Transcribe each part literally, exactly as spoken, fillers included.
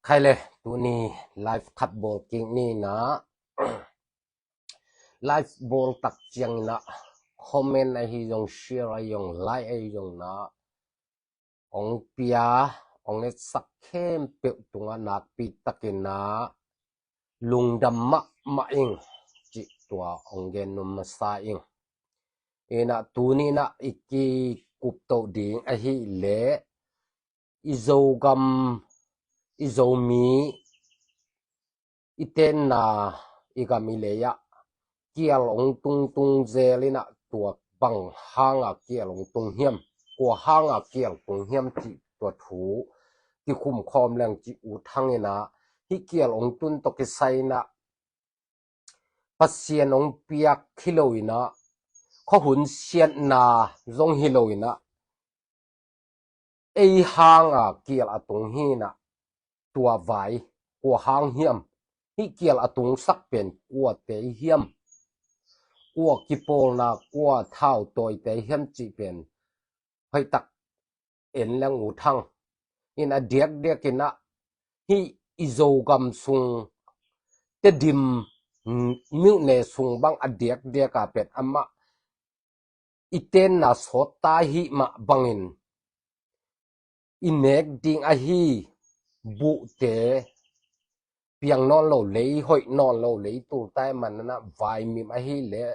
Khai le, tuni live khat bawl kik ni na. Live bawl tak ciang na, comment ahi zong, share ahi zong, like ahi zong na, ong pia, ong etsak khempeuh tungah nakpi takin na lungdam mahmah ing, cih tua ong gen nuam masa ing. Ina tuni na i kikup to ding ahi le, i Zogam, i Zomi, i tenna, i gam i lei ah kial ong tungtung zel ina, tua bang hanga kial ong tung hiam, kua hanga kial tung hiam cih tua thu kikhum khawm leng cih ut hang ina, hih kial ong tun tawh kisai ina Pasian ong piak hi lo ina, khuahun siatna zong hi lo ina, ei hanga kial a tung hi na, tua vai, kua hang hiam, hih kial a tungsak pen kuate hiam, kua kipawlna, kua thautawite hiam cih pen hoihtak en leng ut hang. Ina diakdiak ina, hih i Zogam sung, Tedim, mm, myone sung bang a diakdiak a pen amah i tenna sawt ta hi mah bangin, i nek ding ahi buhte piang nawn lo, lei hoih nawn lo, lei tul tai man na, vaimim ahi le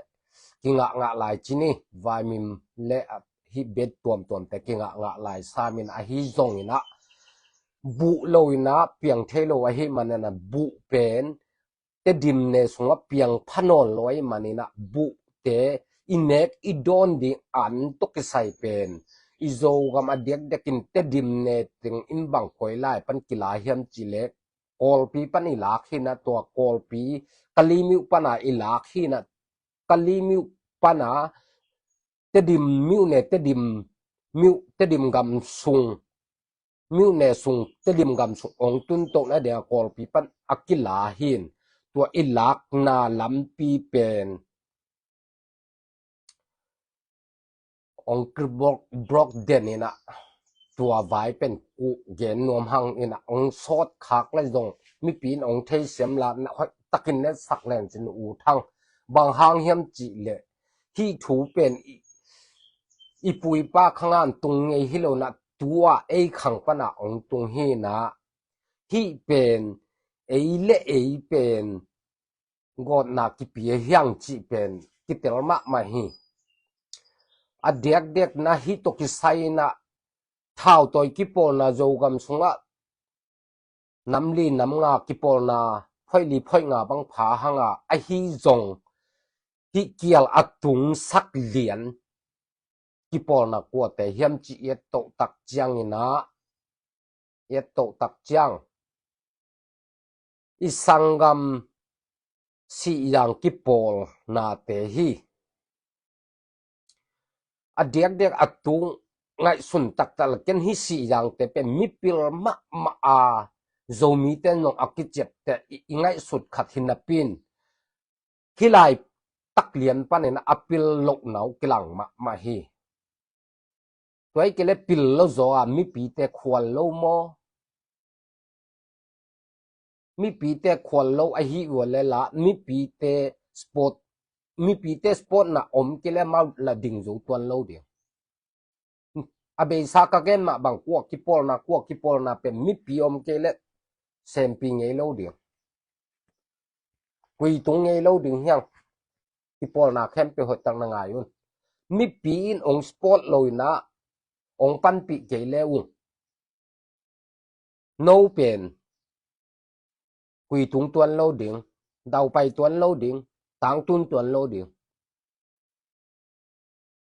kingah ngah lai ci ni, vaimim le a hih bet tuamtuamte kingah ngah lai samin ahi zong ina, buh lo ina, piang thei lo ahi man na, buh pen Tedim ne sungah piang pha nawn lo ahi man ina, buhte i nek i dawn ding an tawh kisai pen i Zogam a diakdiakin Tedim ne teng in bang koi lai pan kila hiam cih le, Kawlpi pan i lak hi na, tua Kawlpi, Kalaymyo pana i lak hi na, Kalaymyo pana Tedim myone, Tedim myo, Tedim gam sung, myone sung, Tedim gam sung ong tun toh na dia Kawlpi pan a kila hin, tua i lakna lampi pen ong kibawk, bawk den ina, tua vai pen ku gen nuam hang ina, ong sawt khak le zong mipi in ong thei siam la na, hoihtakin ne sak len cin ut hang. Bang hang hiam cih le, hih thu pen i, i pu i pa khang an tung ngei hi lo na, tua ei khang pana ong tung hi na, hih pen ei le ei pen gawtna kipia hiang cih pen kitel mahmah hi. A diakdiak na hih tawh kisai na, thautawi kipawlna Zogam sungah nam li nam nga kipawlna, phoih li phoih nga bang pha hanga ahi zong, hih kial a tungsak lian kipawlna kuate hiam cih i et toh tak ciang ina, i et toh tak ciang, i sanggam Sihzang kipawlnate hi. A diakdiak a tung ngaihsun taktak le ken hih Sihzangte pen mipil mahmah a, Zomite nong a kiciapte i, i ngaihsut khat hi napi in, hih lai tak lian panin a pil lohna uh kilang mahmah hi. Tua hi kei le pil lo zaw a mipite khual lo maw? Mipite khual lo ahi ua le la, mipite sport, mipite sport na om kei le mau la ding zo tuan lo ding. A beisa ka gen mah bang kua kipawlna, kua kipawlna pen mipi om kei le sempi ngei lo ding. Kui tung ngei lo ding hiang. Kipawlna khempeuh hoih tak na ngai un. Mipi in ong sport lo ina, ong panpih kei le ung. No pen kui tung tuan lo ding, daupai tuan lo ding, tangtun tuan lo ding.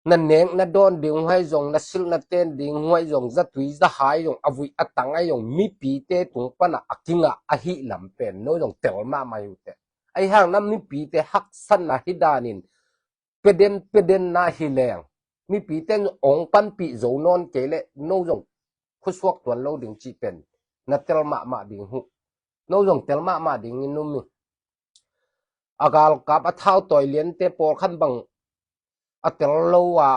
Na nek na dawn ding huai zong, na silh na ten ding huai zong, zatui zahai zong, a vui a tang ai zong, mipite tung pana a kingah ahi lam pen no zong tel mahmah hi uh teh. Ahi hang na mipite haksatna hi danin peden peden na hi leng, mipite ong panpih zo nawn kei le no zong khusuak tuan lo ding cih pen na tel mahmah ding huh. No zong tel mahmah ding in um hi. A galkap a thautawi liante pawlkhat bang a tel lo a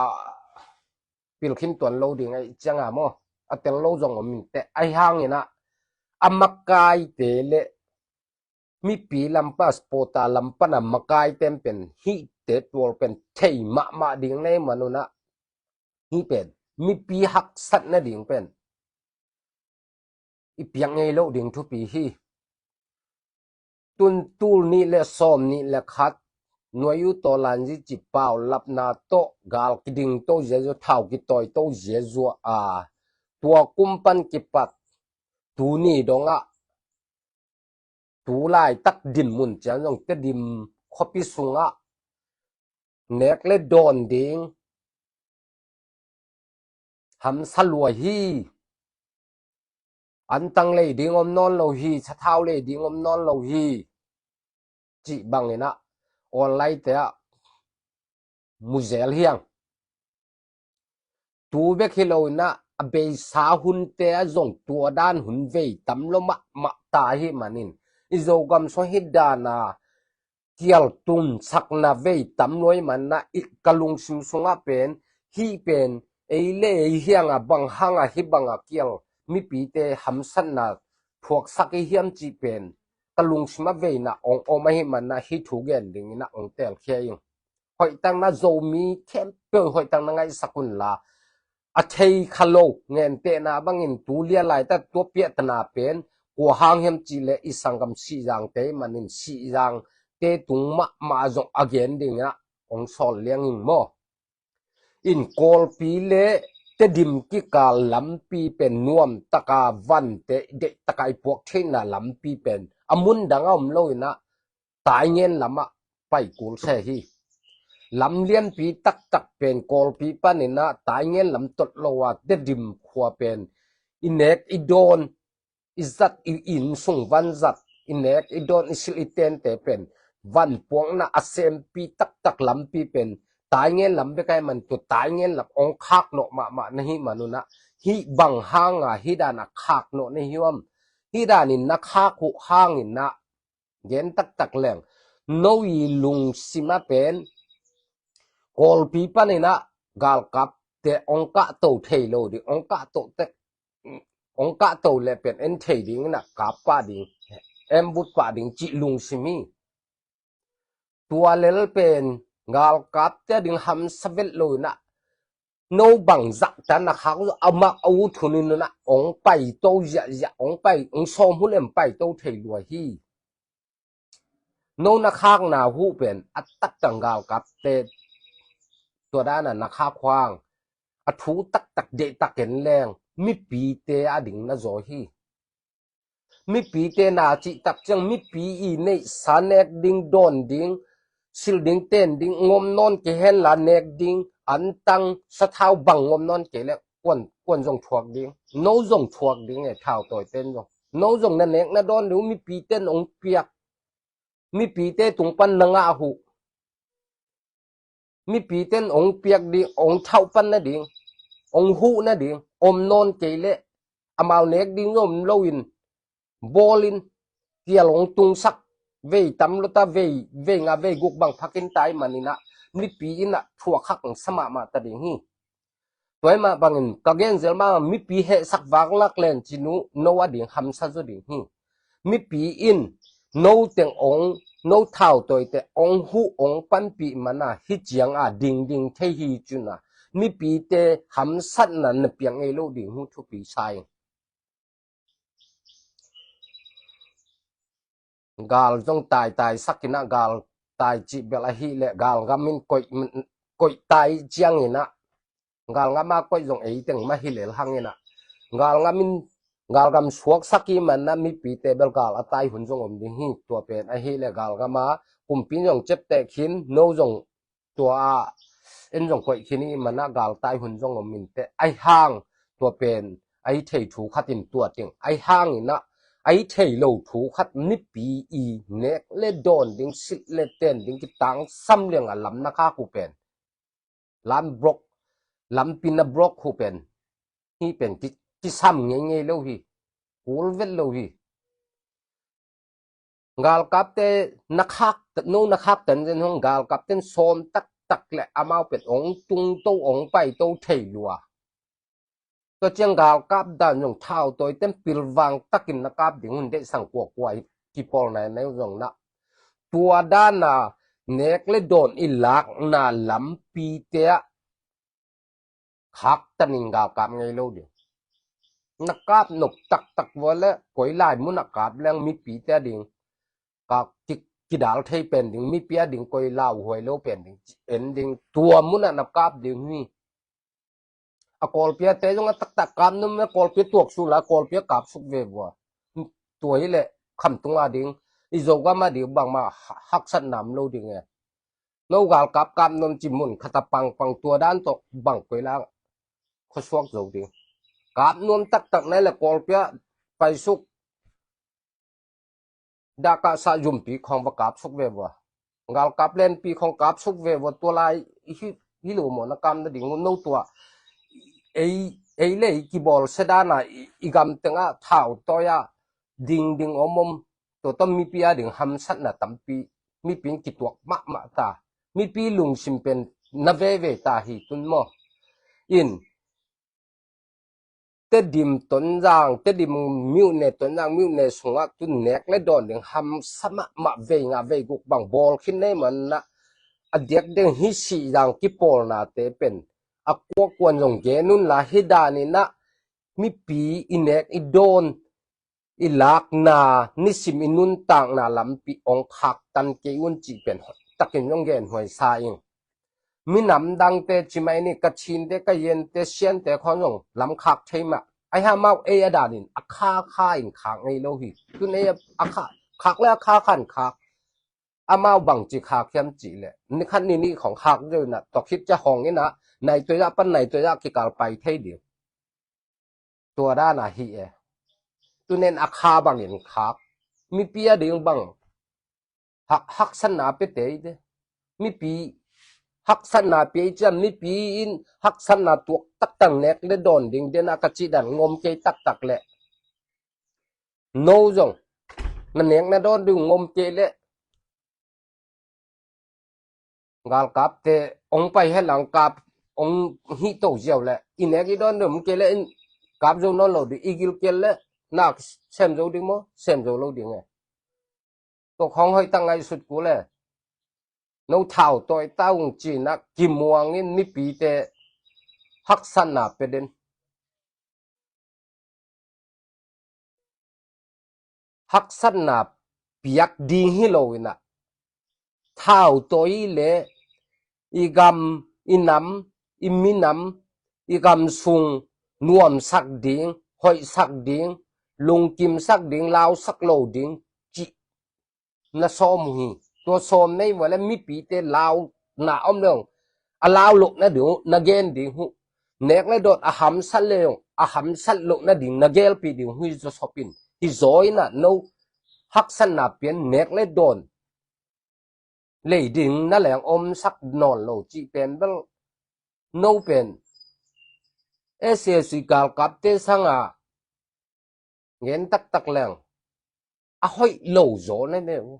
pilkhin tuan lo ding ahi cianga maw? A tel lo zong om in teh. Ahi hang ina a makaite le mipi lam pan, supporter lam pan a makaite pen hihte tual pen thei mahmah ding nei manun ah, hih pen mipi haksatna ding pen i piak ngei loh ding thupi hi. Tun tul nih le sawm nih le khat nuai uh tawh lanzi ci paulapna tawh gal kiding to ziazua, thau kitawi to ziazua a, tua kum pan kipat tuni dongah tu laitak dinmun ciang zong Tedim khuapi sungah nek le dawn ding hamsa lua hi. Antang lei ding om nawn lo hi, sathau lei ding om nawn lo hi, cih bangin ah online te ah mu zel hiang. Tu bek hi loin ah a beisa hunte ah zong tua dan hun vei tam lo mahmah ta hi manin, i Zogam sung hih dan a kial tunsakna vei tam lo hi manin ah, i ka lungsim sungah pen hih pen ei le ei hiang a bang hang a hih bang a kial mipite hamsatna thuaksak i hiam cih pen ka lungsim a veina ong om ahi manin ah hih thu gen dingin ah ong telkhia ing. Hoihtakna Zomi khempeuh hoihtakna ngaihsak unla, a thei kha lo ngentehna bangin tu lia laitak tua piahtana pen kua hang hiam cih leh i sanggam Sihzangte manin Sihzangte tung mahmah zong a gen dingin ah ong sawl liang ing maw. In Kawlpi le Tedim kikal lampi pen nuamtaka vante deihtaka i puak theihna lampi pen a mun dang a om loin ah Taingen lamah pai kul se hi. Lam lianpi taktak pen Kawlpi panin ah Taingen lam tot lo a Tedim khua pen i nek i dawn, i zat, i inn sung van zat, i nek i dawn, i silh i tente pen van puakna a sempi taktak lampi pen Taingen lam bek a hi man, tua Taingen lam ong khak nawh mahmah na hi manun ah, hih bang hang a hih dan a khak nawh na hi uam? Hih danin na khak uh hangin ah gen taktak leng, no i lungsim a pen Kawlpi panin ah galkapte ong kahto thei lo ding, ong kahto te, ong kahto le pen en thei dingin ah kap pah ding, en but pah ding cih lungsim hi. Tua lel pen galkapte a ding hamsa vet loin ah, no bang zahta na khak uh, amah a ut hun in ah ong paito ziahziah, ong pai, ong sawm hun em paito thei lua hi. No na khakna uh pen a taktak galkapte tua dan a na khak uh hang, a thu taktak deihtak en leng mipite a ding na zaw hi. Mipite na cih tak ciang mipi i neihsa nek ding, dawn ding, silh ding, ten ding ong om nawn kei henla, nek ding, antang, sathau bang ong om nawn kei leh kuan, kuan zong thuak ding, no zong thuak ding e, thautawite in zong. No zong na nek na dawn ding uh mipite in ong piak, mipite tung pan na ngah uh. Mipite in ong piak ding, ong thauh pan nading, ong huh nading om nawn kei leh, amau nek ding om loin bawlin, kial ong tungsak vei tam lo ta, vei, vei nga vei guk bang phakin ta i manin ah, mipi in ah thuak hak ong sa mahmah ta ding hi. Tua hi mah bangin ka gen zel mah, mipi hehsak vak lak len cin uh no a ding hamsa zaw ding hi. Mipi in no teng ong, no thautawite ong huh ong panpih man a, hih ciang a dingding thei hi cin a, mipite hamsatna na piak ngei lo ding uh thupi sa ing. Gal zong taitai sak in ah, gal tai cih bel ahih leh galngam in koih, koih tai ciangin ah, galngam a koih zong ei teng mah hi lel hangin ah, galngam in, galngam suaksak i man ah mipite bel gal a tai hun zong om ding hi. Tua pen ahih leh galngam a kumpi in zong ciapteh khin, no zong tua a en zong koih khin i man ah gal tai hun zong om in teh, ahi hang tua pen ahi thei thu khat in tua teng, ahi hangin ah ahi thei lo thu khat, mipi i nek le dawn ding, silh le ten ding kitangsam liang a lam na khak uh pen, lam brok, lampi na brok uh pen, hih pen ki, kisam ngeingei lo hi, kul vet lo hi. Galkapte na khak, no na khak ten zen hong, galkapte in sawm taktak leh amau pen ong tungto, ong paito thei lua. Tua ciang galkap dan zong thau tawi ten pilvang takin na kap ding hun deihsang kuakua kipawl nainai uh zong na, tua dana nek le dawn i lakna lampite ah khaktanin galkap ngei lo ding. Na kap nop taktak vua le koi lai munah kap leng mipite a ding ka ki, kidal thei pen ding, mipi a ding koi lauhuai lo pen ding, en ding, tua munah na kap ding hi. A kawlpiate zong a taktak kap num me, kawlpia tuak suk la kawlpia kap suk ve vua. Tua hi leh khamtung a ding, i Zogam a ding bangmah ha-, haksatna om lo ding e. No galkap kap nuam ci mun khata pangpang tua dan tawh bang koi la khuasuak zo ding. Kap nuam taktak nai le kawlpia paisuk dakah sa zumpi khawng va kap suk ve vua. Galkap lenpi khawng kap suk ve vua tua lai hi, hi lo maw na kap nading uh no tua. Ei, ei le ei kibawl sedana i, i gam tengah thau tawi a ding ding om om. Tua tawh mipi a ding hamsatna tampi, mipi in kituak mahmah ta, mipi lungsim pen na veve ta hi tun maw. In Tedim Tonzang, Tedim myone, Tonzang myone sungah tun nek le dawn ding hamsa mahmah vei nga vei guk bang bawl khin nei manah a diak ding hi sih zang kipawlnate pen a kuakuan zong gen un la hi daninah mipi i nek i dawn i lakna, nisim i nuntakna lampi ong khaktan kei un cih pen hoih takin zong genhuai sa ing. Minam dangte cimai ni Kachinte, Kayente, Siante khawng zong lam khak thei mah. Ahi hang amau ei a danin a kha kha in khak ngei lo hi. Tun ei a kha, khak le a kha kha in khak. Amau bangci khak hiam cih leh ni khat ni nih khawng khak zo inah tua khit cia hawng inah nai tua zah pan nai tua zah kikal pai thei ding. Tua dana hi e. Tunen a kha bangin khak. Mipi a ding bang hak, haksatna pia tei te. Mipi haksatna pia i cian mipi in haksatna tuak taktak nek le dawn ding dena ka cih dan ngom kei taktak leh no zong na nek na dawn ding ngom kei leh galkapte ong pai he langkap ong hih to ziau le i nek i dawn dum ke le in kap zo nawn lo ding i gil kel le nak sem zo ding maw sem zo lo ding e. Tua khawng hoih tak ngaihsut ku le no thau tawi ta ung cinah kimuangin mipite haksatna pia den. Haksatna piak ding hi lo inah thau tawi le i gam i nam i minam i gam sung nuamsak ding, hoihsak ding, lungkimsak ding, lausak lo ding cih na sawm uh hi. Tua sawm nei vua le mipite launa om le ong a lau loh nading uh na gen ding uh. Nek le dawn a hamsat le ong a hamsat loh nading na gelpih ding uh hi zaw sop in. Hi zaw inah no haksatna pian nek le dawn lei ding na leng omsak nawn lo cih pen bel no pen S A C galkapte sanga ngen taktak leng a hoih lo zaw na ve uh.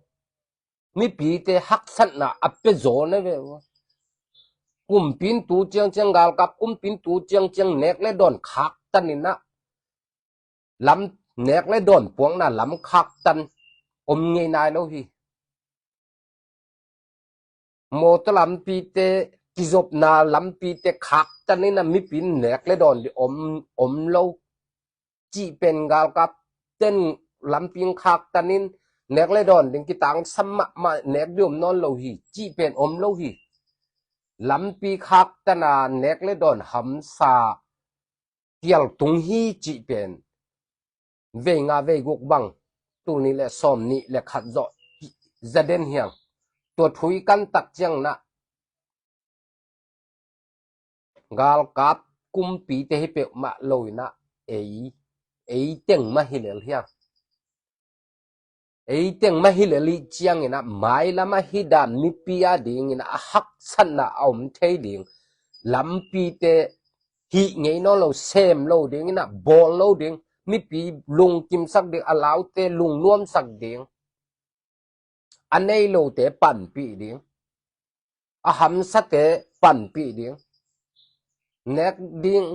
Mipite haksatna a pia zaw na ve uh. Kumpin tu ciangciang galkap kumpin tu ciangciang nek le dawn khaktan inah lam nek le dawn puakna lam khaktan om ngei nai lo hi. Mawtaw lampite kizopna lampite khaktan inah mipin nek le dawn ding om, om lo cih pen galkap ten lampin khaktan in nek le dawn ding kitangsam mahmah nek ding om nawn lo hi cih pen om lo hi. Lampi khaktana nek le dawn hamsa pial tung hi cih pen vei nga vei guk bang tul nih le sawm nih le khat zawh zaden hiang. Tua thui kan tak ciang na galkap kumpite hi peuhmah lo inah ei, ei teng mah hi lel hiang. Ei teng mah hi lel ih ciang inah mailam a hi dan mipi a ding inah a haksatna a om thei ding lampite hih ngei nawn lo sem lo ding inah bawl lo ding mipi lungkimsak ding a laute lungnuamsak ding a nei lote panpih ding a hamsate panpih ding nek ding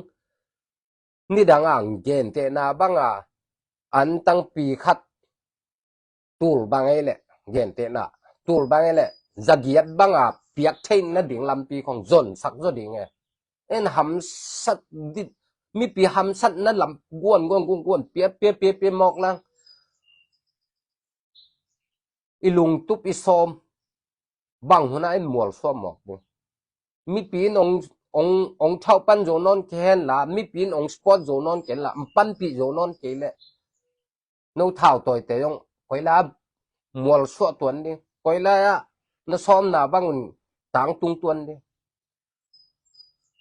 Nidang a gentehna banga an tangpi khat tul bang ei leh, gentehna tul bang ei leh zagiat banga piak theih nading lampi khong zonsak zaw ding e. En hamsat dit, mipi hamsatna lam guan guan guan guan pia pia pia pia mawk lang. I lungtup i sawm bang hunah in mualsuah mawk ding. Mipi in ong, ong, ong thauh pan zo nawn kei henla, mipi in ong sport zo nawn kei henla, ong panpih zo nawn kei leh no thautawite zong koilai mualsuah tuan ding, koilai ah na sawmna bangun tangtung tuan ding.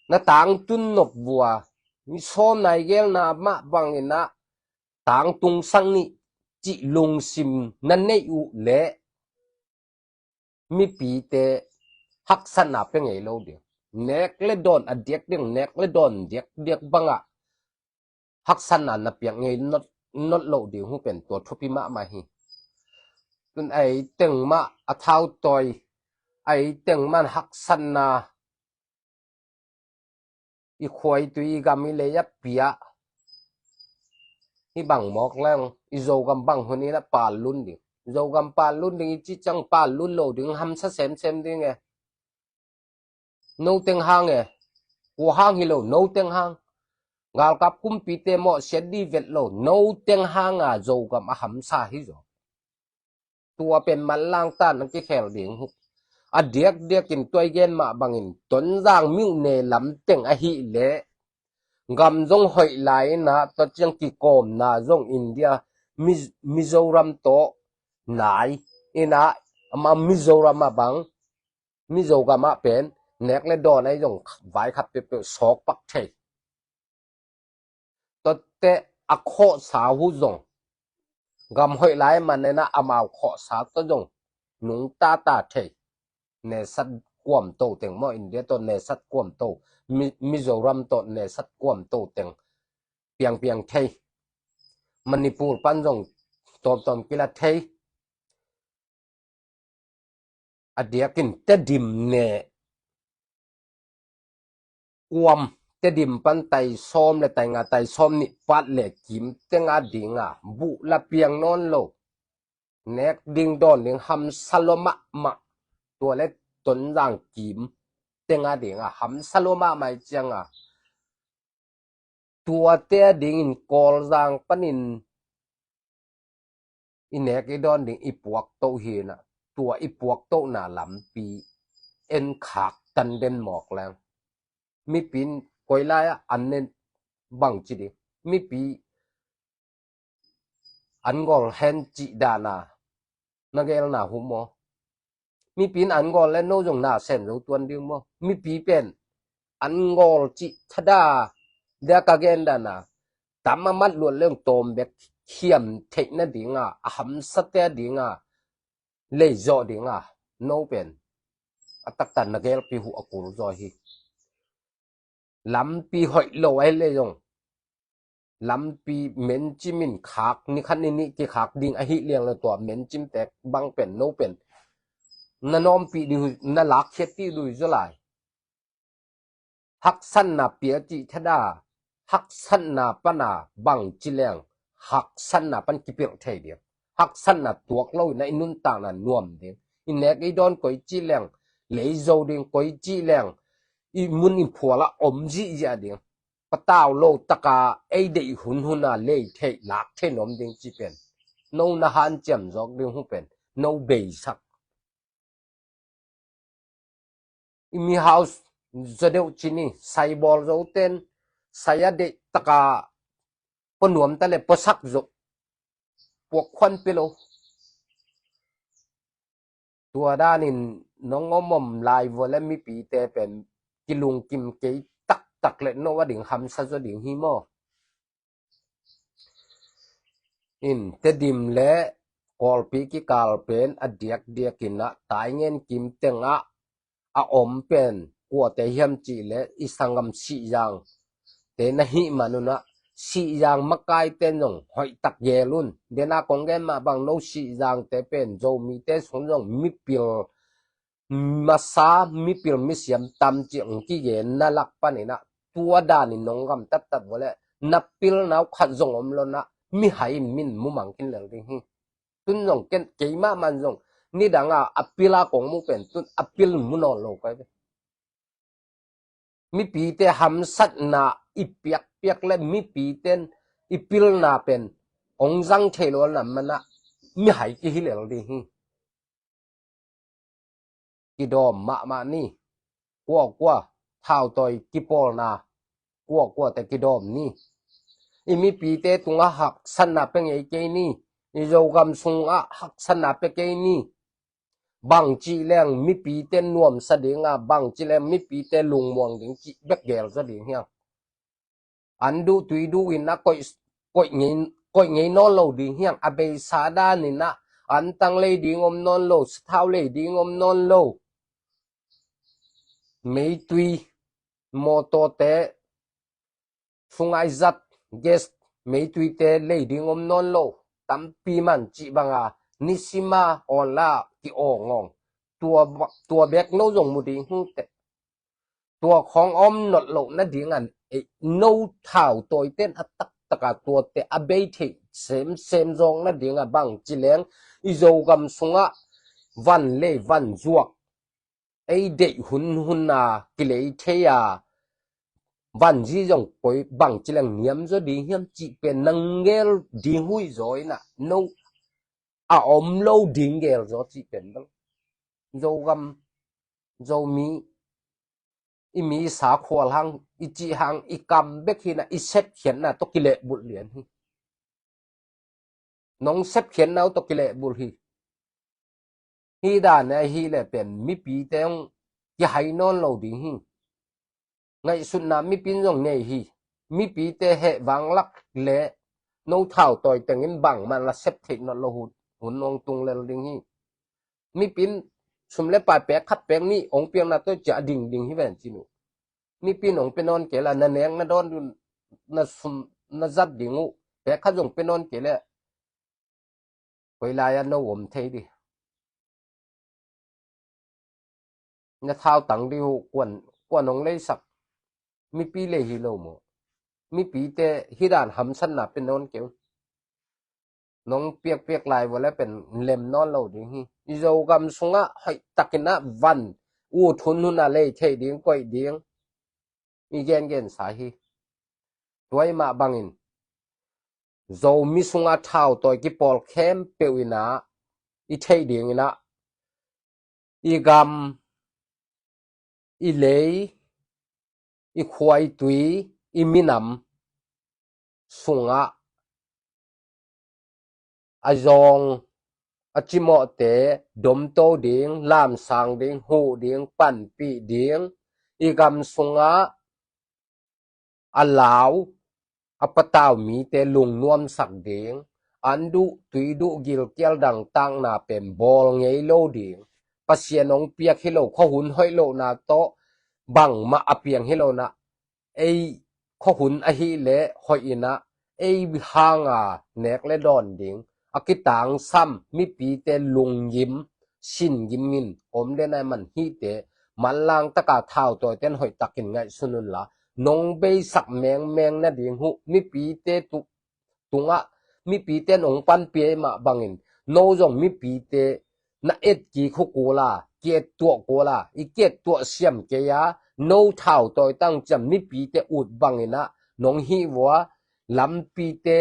Na tangtun nop vua, mi sawmna i gelna mah bangin ah tangtung sang nih cih lungsim na neih uh leh mipite haksatna pia ngei lo ding. Nek le dawn a diak ding, nek le dawn diak diak bangah haksatna na piak ngei not, not loh ding hu pen tua thupi mahmah hi. Tun ei teng mah a thautawi, ei teng man haksatna i khuaitui i gam i lei a pia. I bang mawk leng i Zogam bang hun in a pal lun ding. Zogam pal lun ding i ci ciang pal lun lo ding hamsa semsem ding e. No teng hang e. Kua hang hi lo, no teng hang. Galkap kumpite mawh siat di vet lo, no teng hanga Zogam a hamsa hi zaw. Tua pen manlang tan a kikhel ding hu. A diakdiakin tuai gen mah bangin Tonzang miuh ne lam teng ahih leh gam zong hoih lai inah tua ciang kikawmna zong India, Mi-, Mizoram tawh nai inah ama Mizoram ah bang, Mizo gamah pen nek le dawn ahi zong vai khat peuhpeuh sawk pak thei. Tuate a khawhsa hu zong gam hoih lai man inah amau khawhsa tawh zong nungtata thei. Nesat kuamto teng maw, India tawh nesat kuamto, Mi-, Mizoram tawh nesat kuamto teng piangpiang thei. Manipur pan zong tawmtawm kila thei. A diakin Tedim ne kuam, Tedim pan tai sawm le tai nga, tai sawm nih pat le kim tenga dinga buh la piang nawn lo. Nek ding dawn ding hamsa lua mahmah. Tua le Tonzang kim tenga dinga hamsa lua mahmah i cianga tuate a dingin Kawlzang panin i nek i dawn ding i puaktoh hinah, tua i puaktohna lampi en khak tan den mawk leng. Mipi in koilai ah an nen bang ci ding. Mipi an gol hen cih dana na gelna hu maw? Mipi in an gol le no zong na sem zo tuan ding maw? Mipi pen an gol cih thada dia ka gen dana tam a mat luat leng tawm bek hiam theih nadinga, a hamsate a dinga lei zawh dinga no pen a taktan na gelpi hu a kul zaw hi. Lampi hoih lo ahi le zong, lampi mencim in khak, ni khat ni nih kikhak ding ahi liang le tua mencim tek bang pen no pen na nawmpih dih uh, na lakkhiat dih uh zaw lai. Haksatna pia cih thada, haksatna pana bang ci leng haksatna pan kipilh thei ding. Haksatna tuak lo inah i nuntakna nuam ding. I nek i dawn koi ci leng lei zo ding, koi ci leng i mun i phualah om zihziah ding. Patau lo taka ei deih hunhuna lei theih lak theih nuam ding ci pen no na hanciam zawk ding hu pen no beisak. I mihau zaw deuh ci ni, sai bawl zo ten sai a deih taka pua nuam ta le puasak zo, puak khuan pia lo. Tua danin nong om om lai vua le mipite pen kilungkim kei taktak le no a ding hamsa zaw ding hi maw? In Tedim le Kawlpi kikal pen a diakdiakin ah taingen kim tengah a om pen kuate hiam cih le i sanggam Sihzang te na hih manunah Sihzang makai ten zong hoihtak gel un. Dena kong gen mah bang no Sihzang te pen Zomite sung zong mipil masa, mipil misiam tam cih hong kigen na lak paninah tua danin nong gam tattat vua le na pilna uh khat zong om lo na, mihai in min mumang khin lel ding hi. Tun zong ken keimah man zong nidang a a pil a kong mu pen tun a pil mu nawn lo kai ve. Mipite hamsatna i piakpiak le mipite i pilna pen ong zang thei lo na mana mihai kihi lel ding hi. Kidawm mahmah ni. Kuakua thautawi kipawlna kuakuate kidawm ni. I mipite tungah haksatna pe ngei kei ni. I Zogam sungah haksatna pe kei ni. Bangci leng mipite nuamsa dinga, bangci leng mipite lungmuang ding cih bek gel zaw ding hiang. An duh tui duh in a koih, koih ngei, koih ngei nawn lo ding hiang. A beisa dan in a an tang lei ding om nawn lo, sathau lei ding om nawn lo. Meitui, mawtawte, sungai zat, gas, meituite lei ding om nawn lo. Tampi man cih banga nisima online ki awngawng. Tua, tua bek no zong mu ding hung teh. Tua khawng om nolh loh nadingan ei no thautawiten a taktaka tuate a bei theih semsem zawng nadinga bangci leng i Zogam sungah van lei van zuak ei deih hunhuna kilei thei a vanzi zong koi bangci leng niam zaw ding hiam cih pen nang gel ding hui zaw inah no a om lo ding gel zaw cih pen bang. Zogam, Zomi, i mi sa khual hang, i cih hang, i kam bek hinah i sepkhiatna tawh kilehbulh lian hi. Nong sepkhiatna uh tawh kilehbulh hi. Hi dan ahi le pen mipite hong kihai nawn lo ding hi. Ngaihsutna mipin zong nei hi. Mipite heh vanglak le no thautawi tengin bangman la sep theih nolh lo hun, hun hong tung lel ding hi. Mipin sum le pai pek khat pek nih hong piakna tawh ciah ding ding hi ven cin uh. Mipin hong pe nawn kei la na nek na dawn dun na sum na zat ding uh pek khat zong pe nawn kei le koi lai-ah no om thei dih. Na thau tang dih uh kuan, kuan hong leisak. Mipi lei hi lo maw? Mipite hi dan hamsatna pe nawn kei uh. Nong piakpiak lai vua le pen lem nawn lo ding hi. I Zogam sungah hoih takinah van ut hunhunah lei theih ding koih ding i gengen sa hi. Tua i mah bangin Zomi sungah thautawi kipawl khempeuh inah i theih dinginah i gam, i lei, i khua, i tui, i minam sungah a zawng a cimawhte domto ding, lamsang ding, huh ding, panpih ding, i gam sungah a lau a patau mite lungnuamsak ding, an duh tui duh gilkial dangtakna pen bawl ngei lo ding, Pasian hong piak hi lo khuahun hoih lohna tawh bangmah a piang hi lo na ei khuahun ahih leh hoih inah ei hanga nek le dawn ding a kitangsam mipite lunggim singim in om le nai man hihte manlang taka thautawiten hoih takin ngaihsun unla nong beisak mengmeng nading huh mipite tu tungah mipite nong panpih ei mah bangin no zong mipite na et kik hu kula ki et tuah kula i ki et tuah siam kei a no thau tawi tang ciam mipite ut banginah nong hih vua lampite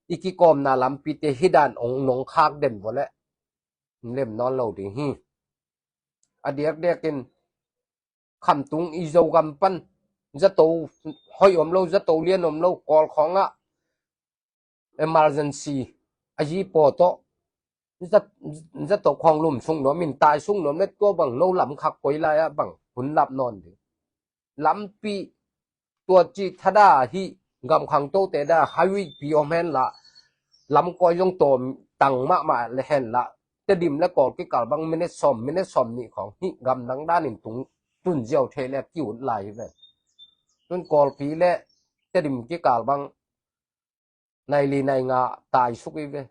i kikawmna lampite hi dan ong nong khak den vua leh lem nawn lo ding hi. A diakdiakin khamtung i Zogam pan zato hoih om lo zato lian om lo Kawl khawngah emergency a zi paw tawh zato khawng lum sung nuam in tai sung nuam le tua bang no lam khak koi lai-ah bang hun lap nawn ding. Lampi tua ci thada hi gam khang tote da highway pi om hen la lam koi zong tawm tang mahmah le hen la Tedim le Kawl kikal bang minute sawm minute sawm nih khawng hi gam dang danin tung tun ziau thei le ki ut lai hi ve. Tun Kawlpi le Tedim kikal bang nai li nai nga tai suk hi ve.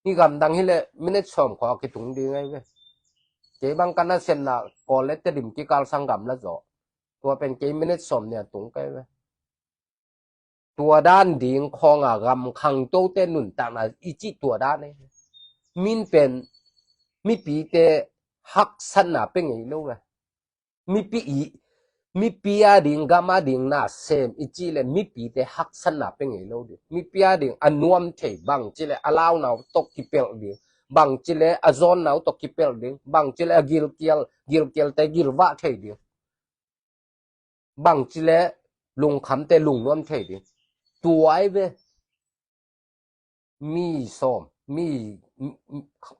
Hi gam dang hi le minute sawm khawng a kitung ding ahi ve. Kei bang ka nasemna Kawl le Tedim kikal sang gam la zaw tua pen kei minute sawm nia tung kai ve. Tua dan ding khawng a gam khangtote nuntakna i cih tua dan e. Min pen mipite haksatna pe ngei lo ve. Mipi i, mipi a ding, gam a ding na sem i cih le mipite haksatna pe ngei lo ding. Mipi a ding a nuam thei bang cih le a launau tawh kipelh ding. Bang cih le a zawnnau tawh kipelh ding. Bang cih le a gilkial, gilkialte gilvah thei ding. Bang cih le lungkhamte lungnuam thei ding. Tua ai ve. Mi sawm, mi,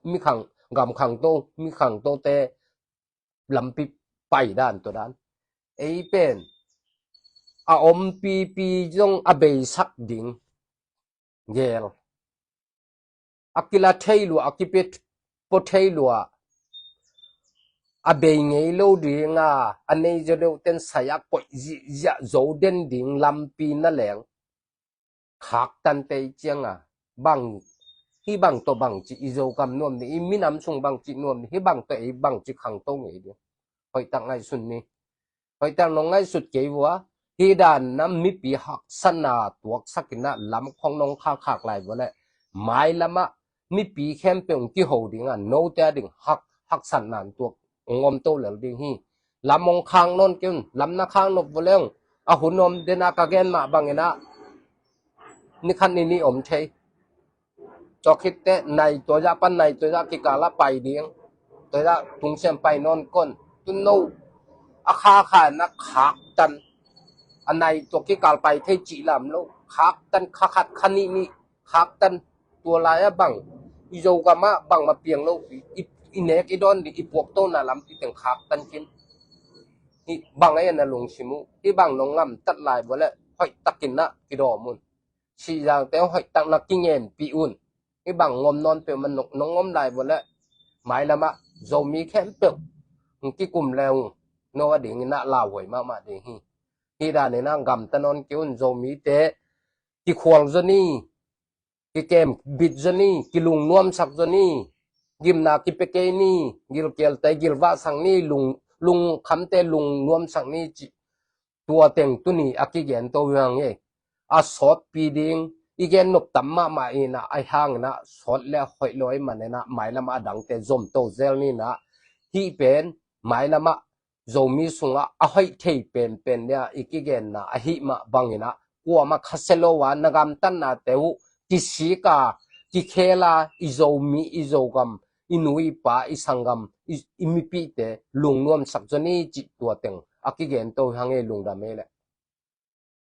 mi khang, gam khangto, mi khangtote lampi pai dan tua dan. Ei pen a ompipi zong a beisak ding gel. A kila thei lua, a kipe po thei lua. A bei ngei lo dinga a nei zaw deuh ten sai a koih zihziah zo den ding lampi na leng khaktan tei cianga bang, hih bang tawh bangci i Zogam nuam ni, i minam sung bangci nuam ni, hih bang tawh ei bangci khangto ngei ding. Hoihtak ngaihsun ni. Hoihtak nong ngaihsut kei vua, hih dan nam mipi haksatna tuaksak inah lam khong nong khakkhak lai vua le, mailamah mipi khempeuh kiho dinga note a ding hak, haksatna tuak ong om to lel ding hi. Lam ong khak nawn kei un, lam na khak nop vua leng a hun om dena ka gen mah banginah nikhat ni ni om thei. Tua khitte nai tua zah pan nai tua zah kikala pai ding. Tua zah tungsiam pai nawn kon. Tun no a khakha na khaktan. A nai tua kikal pai thei cih lam lo. Khaktan kha khat kha nih nih. Khaktan tua lai a bang i Zogam ah bang ma piang lo. I, i nek i dawn ding i puak tona lampi teng khaktan kin. Hih bang a na lungsim uh. Hih bang nong ngamtat lai vua le hoihtakin na kidawm un. Sihzangte hoihtak na kingenpih un. Hih bang ngom nawn peuh man nong ngom lai vua le mailamah Zomi khempeuh kikum le uh. No a dingin a lauhuai mahmah ding hi. Hih danin a gamta nawn kei un. Zomite kikhual zaw ni, kikem bit zaw ni, kilungnuamsak zaw ni, gimna kipe kei ni, gilkialte gilvahsak ni, lung, lungkhamte lungnuamsak ni cih tua teng tuni a kigen to hi hang e. A sawtpi ding i gen nop tam mahmah inah a hangin a sawt le hoih lo i maninah mailamah a dangte zom to zel ninah hih pen mailamah Zomi sungah a hoih thei penpen nia i kigenna ahih mah banginah kuamah khasia lo a na gamtatnate uh kisika kikhela i Zomi i Zogam i nu i pa i sanggam i, i mipite lungnuamsak zaw ni cih tua teng a kigen to hi hang e. Lungdam e le.